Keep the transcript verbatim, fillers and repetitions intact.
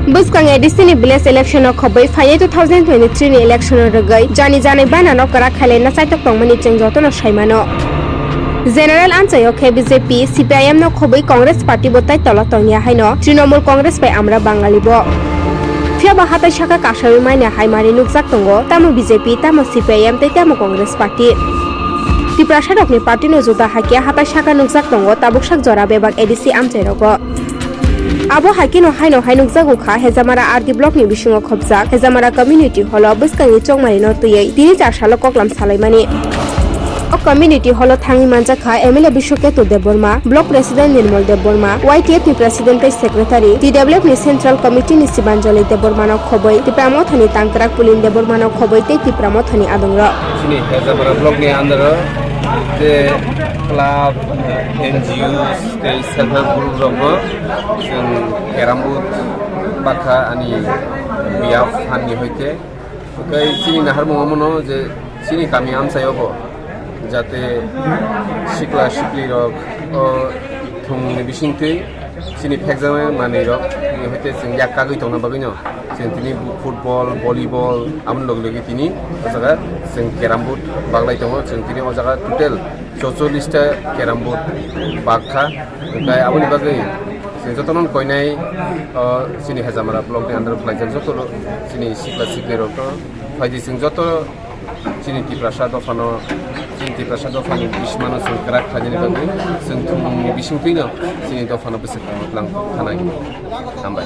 Bwskang A D C ni village election o khobwi phainai two thousand twenty-three ni election o rwgwi jani janai bana no kwrak khailai na chaitok tongmani chwng jotono saimano. General amchaio khe B J P, C P I M no khobwi Congress party bo tai tola tongya haino Trinamool Congress bai amra Bangali bo. Phiya ba hatai saka kasawi manya hai mari nukjak tongo, tamo B J P, tamo C P I M tei tamo Congress party. Tiprasa rokni party no juda hakhe hatai saka nukjak tongo tabuk sak jora bebak A D C amchai rogo. Abo hai kheno haino hai nukjago kha, Hejamara R D block ni bisingo khopjak Hejamara community hall o bwskangni chongmari no twiwi tini char salo koklam salaimani. O community hall o thangwi manjak kha M L A Biswaketu Debbarma, block president Nirmal Debbarma, Y T F ni president tei secretary, T W F ni central committee ni Sibanjali Debbarma no khobwi, Tipra Mothani tangkrak Pulin Debbarma no khobwi tei Tipra Mothani adongrok. Chini Hejamara block ni under o je club, N G Os tei self help group rokno chwng carrom board bakha ani biya phan ni hoite. Tei chini naharmung omono je chini kami amchai obo jate sikla sikli rok o thumni bisingtwi chini phekjaknai manwi rok ni hoite chwng yak kagwi tongna bagwino chwng tini football, volleyball, aboni logi logi tini o jaga chwng carrom board baglai tongo. Chwng tini o jaga total chocholish ta carrom board bakha. Tei aboni bagwi chwng jotono koinai o chini Hejamara block ni under khlaijak joto chini sikla sikli rok phaidi chwng joto chini Tiprasa dophano, chini Tiprasa dophani bismano chwng kwrak khlainani bagwi chwng thumungni bisingtwino chini dophano bwswk tlang khanai. Hambai.